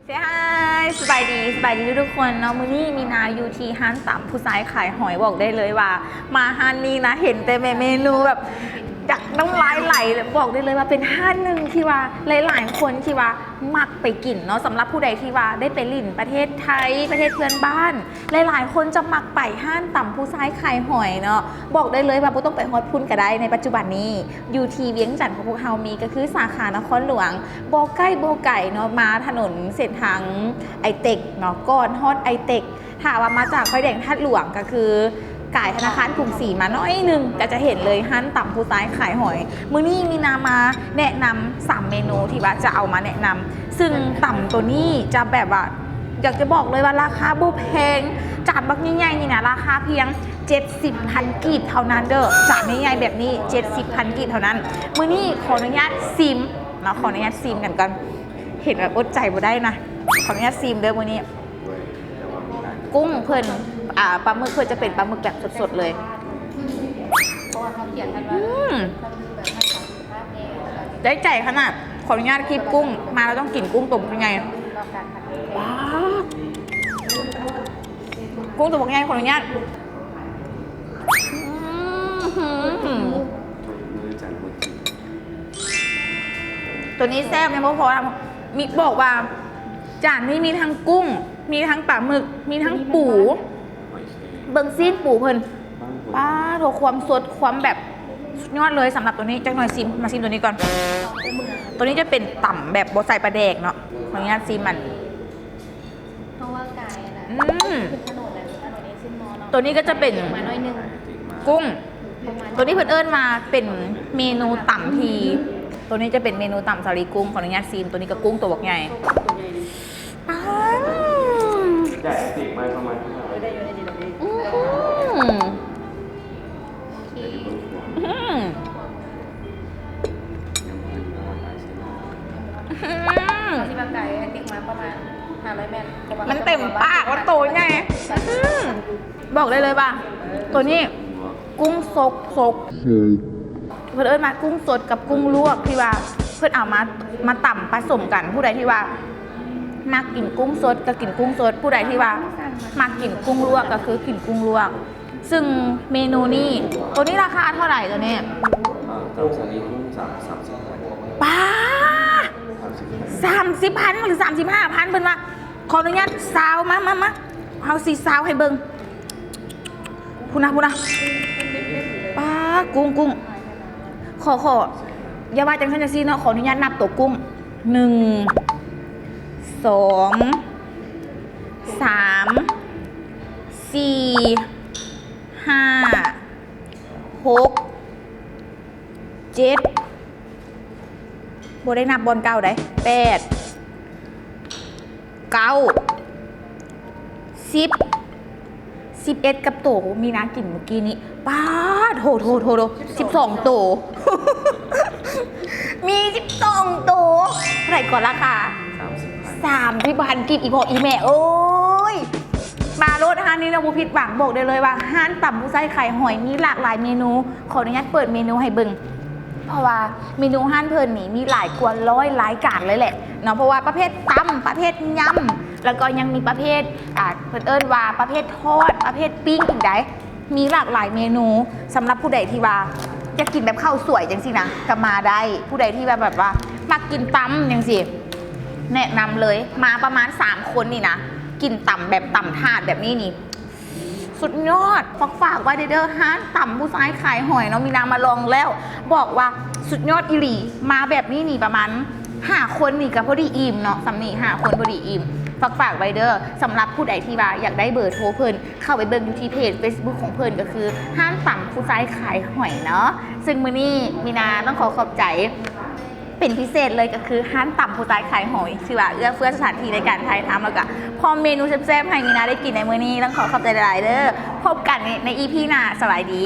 Say hi ສະບາຍດີ ສະບາຍດີທຸກໆຄົນເນາະ. ມື້ນີ້ມີນາຢູ່ທີ່ຮ້ານຕຳຜູ້ຊາຍຂາຍຫອຍ ບອກໄດ້ເລີຍວ່າມາຮ້ານນີ້ນະ ເຫັນແຕ່ແມ່ເມນູແບບຢາກນ້ຳລາຍໄຫຼ. ບອກໄດ້ເລີຍວ່າເປັນຮ້ານໜຶ່ງທີ່ວ່າຫຼາຍໆຄົນທີ່ວ່າມັກໄປກິນເນາະ. ສຳລັບຜູ້ໃດທີ່ວ່າໄດ້ໄປຫຼິ້ນປະເທດໄທ ປະເທດເພື່ອນບ້ານ ຫຼາຍໆຄົນຈະມັກໄປຮ້ານຕຳຜູ້ຊາຍຂາຍຫອຍເນາະ. ບອກໄດ້ເລີຍວ່າບໍ່ຕ້ອງໄປຮອດພຸ້ນກະໄດ້ ໃນປັດຈຸບັນນີ້ ຢູ່ທີ່ວຽງຈັນຂອງພວກເຮົາມີກະຄືສາຂານະຄອນຫຼວງ ບໍ່ໃກ້ບໍ່ໄກເນາະ ມາຖະໜົນເສັ້ນທາງໄອເຕັກເນາະ ກ່ອນຮອດໄອເຕັກ. ຖ້າວ່າມາຈາກໄຟແດງທາດຫຼວງກະຄືກາຍທະນາຄານກຸງສີມາໜ້ອຍໜຶ່ງ ກະຈະເຫັນເລີຍຮ້ານຕຳຜູ້ຊາຍຂາຍຫອຍ. ມື້ນີ້ມີນາມາແນະນຳສາມເມນູທີ່ວ່າຈະເອົາມາແນະນຳ ຊຶ່ງຕຳໂຕນີ້ຈະແບບວ່າ ຢາກຈະບອກເລີຍວ່າລາຄາບໍ່ແພງ ຈານບັກໃຫຍ່ໆນີ້ນະ ລາຄາພຽງເຈັດສິບພັນກີບເທົ່ານັ້ນເດີ້. ຈານໃຫຍ່ໆແບບນີ້ເຈັດສິບພັນກີບເທົ່ານັ້ນ. ມື້ນີ້ຂໍອະນຸຍາດຊີມເນາະ ຂໍອະນຸຍາດຊີມກັນກ່ອນ. ເຫັນແບບອົດໃຈບໍ່ໄດ້ນະ ຂໍອະນຸຍາດຊີມເດີ້ມື້ນີ້. ກຸ້ງເພິ່ນ ອ່າ ປາໝຶກເພິ່ນຈະເປັນປາໝຶກແບບສົດໆເລີຍ. ເພາະວ່າເຂົາຂຽນກັນວ່າ ອືມ ເຂົາຄືແບບມັນສາມສິບຫ້າແນ່ ໄດ້ໃຈຂະໜາດ. ຂໍອະນຸຍາດຄີບກຸ້ງ ມາແລ້ວຕ້ອງກິນກຸ້ງໂຕບັກໃຫຍ່. ປາດ ກຸ້ງໂຕບັກໃຫຍ່ ຂໍອະນຸຍາດ. ອືມ ໂຕນີ້ແຊບຍັງບໍ່ພໍນະ ມີ ບອກວ່າຈານນີ້ມີທັງກຸ້ງ ມີທັງປາໝຶກ ມີທັງປູ. ເບິ່ງຊີ້ນປູເພິ່ນ ປາໂທ ຄວາມສົດ ຄວາມແບບສຸດຍອດເລີຍ. ສຳລັບໂຕນີ້ ຈັກໜ່ອຍຊີມ ມາຊີມໂຕນີ້ກ່ອນ. ໂຕນີ້ຈະເປັນຕຳແບບບໍ່ໃສ່ປາແດກເນາະ. ຂໍອະນຸຍາດຊີມມັນ. ເພາະວ່າກາຍນະ ອືມ ຂຶ້ນຖະໜົນແລ້ວ ຖະໜົນເອເຊຍມໍເນາະ. ໂຕນີ້ກະຈະເປັນ ມາໜ້ອຍໜຶ່ງ ກຸ້ງ ປະມານ ໂຕນີ້ເພິ່ນເອີ້ນວ່າເປັນເມນູຕຳທີ່ ໂຕນີ້ຈະເປັນເມນູຕຳສາລີກຸ້ງ. ຂໍອະນຸຍາດຊີມ ໂຕນີ້ກະກຸ້ງໂຕບັກໃຫຍ່. ໂຕໃຫຍ່ນີ້ ອ້າວ ໄດ້ຕິດໄວ້ປະມານ ເອີ ໄດ້ຢູ່ ໄດ້ຢູ່ ໄດ້ຢູ່ ອືມ ອືມ ອືມ ເຮົາຊິມາໄກ ໃຫ້ຕິດມາປະມານຫ້າຮ້ອຍແມັດ ເພາະວ່າມັນເຕັມປາກ ມັນໂຕໃຫຍ່. ອືມ ບອກໄດ້ເລີຍວ່າ ໂຕນີ້ກຸ້ງສົກໆ ເພິ່ນເອີ້ນວ່າກຸ້ງສົດກັບກຸ້ງລວກ ທີ່ວ່າເພິ່ນເອົາມາ ມາຕຳປະສົມກັນ. ຜູ້ໃດທີ່ວ່າມັກກິນກຸ້ງສົດກະກິນກຸ້ງສົດ ຜູ້ໃດທີ່ວ່າມັກກິນກຸ້ງລວກກະຄືກິນກຸ້ງລວກ. ຊຶ່ງເມນູນີ້ ໂຕນີ້ລາຄາເທົ່າໃດໂຕນີ້? ເອີ ຕຳສາລີກຸ້ງ ສາມ ສາມສິບພັນ. ປ້າ ສາມສິບພັນ ສາມສິບພັນ ຫຼື ສາມສິບຫ້າພັນ ເພິ່ນວ່າ. ຂໍອະນຸຍາດຊາວ ມາ ມາ ມາ ເຮົາຊິຊາວໃຫ້ເບິ່ງ. ພຸ້ນນະ ພຸ້ນນະ ປ້າ ກຸ້ງ ກຸ້ງ ຂໍ ຂໍ ຢ່າວ່າຈັ່ງຊັ້ນຈັ່ງຊີ້ເນາະ. ຂໍອະນຸຍາດນັບໂຕກຸ້ງ ໜຶ່ງ ສອງ ສາມ ສີ່ ຫ້າ ຫົກ ເຈັດ ບໍ່ໄດ້ນັບບ່ອນເກົ້າໃດ໋ ແປດ ເກົ້າ ສິບ ສິບເອັດ ກັບໂຕມີນາກິນມື້ກີ້ນີ້. ປາດໂທ ໂທ ໂທ ໂທ ສິບສອງໂຕ ມີສິບສອງໂຕ. ເທົ່າໃດກໍລາຄາ? ສາມສິບພັນ ສາມສິບພັນກີບ ອີພໍ່ອີແມ່ເອີຍ. ມາໂລດຮ້ານນີ້ເນາະ ບໍ່ຜິດຫວັງ. ບອກໄດ້ເລີຍວ່າຮ້ານຕຳຜູ້ຊາຍຂາຍຫອຍ ມີຫຼາກຫຼາຍເມນູ. ຂໍອະນຸຍາດເປີດເມນູໃຫ້ເບິ່ງ ເພາະວ່າເມນູຮ້ານເພິ່ນນີ້ມີຫຼາຍກວ່າຮ້ອຍລາຍການເລີຍແຫຼະເນາະ. ເພາະວ່າປະເພດຕຳ ປະເພດຍຳ ແລ້ວກໍຍັງມີປະເພດ ອ່າ ເພິ່ນເອີ້ນວ່າປະເພດທອດ ປະເພດປີ້ງອີກໃດ໋. ມີຫຼາກຫຼາຍເມນູ. ສຳລັບຜູ້ໃດທີ່ວ່າຢາກກິນແບບເຂົ້າສວຍຈັ່ງຊີ້ນະ ກະມາໄດ້. ຜູ້ໃດທີ່ວ່າແບບວ່າມັກກິນຕຳຈັ່ງຊີ້ ແນະນຳເລີຍ. ມາປະມານສາມຄົນນີ້ນະ ກິນຕຳແບບຕຳຖາດແບບນີ້ນີ້ ສຸດຍອດ. ຝາກ ຝາກໄວ້ເດີ້ ຮ້ານຕຳຜູ້ຊາຍຂາຍຫອຍເນາະ ມີນາມາລອງແລ້ວ ບອກວ່າສຸດຍອດອີ່ຫຼີ. ມາແບບນີ້ນີ້ປະມານຫ້າຄົນນີ້ກະພໍດີອີ່ມເນາະ ສ່ຳນີ້ຫ້າຄົນພໍດີອີ່ມ. ຝາກ ຝາກໄວ້ເດີ້ ສຳລັບຜູ້ໃດທີ່ວ່າຢາກໄດ້ເບີໂທເພິ່ນ ເຂົ້າໄປເບິ່ງຢູ່ທີ່ເພຈເຟສບຸກຂອງເພິ່ນ ກະຄືຮ້ານຕຳຜູ້ຊາຍຂາຍຫອຍເນາະ. ຊຶ່ງມື້ນີ້ມີນາຕ້ອງຂໍຂອບໃຈ ເປັນພິເສດເລີຍ ກະຄືຮ້ານຕຳຜູ້ຊາຍຂາຍຫອຍ ທີ່ວ່າເອື້ອເຟື້ອສະຖານທີ່ໃນການຖ່າຍທຳ ແລ້ວກະພ້ອມເມນູແຊບໆໃຫ້ມີນາໄດ້ກິນໃນມື້ນີ້. ຕ້ອງຂໍຂອບໃຈຫຼາຍໆເດີ້. ພົບກັນໃນ ໃນອີພີໜ້າ. ສະບາຍດີ.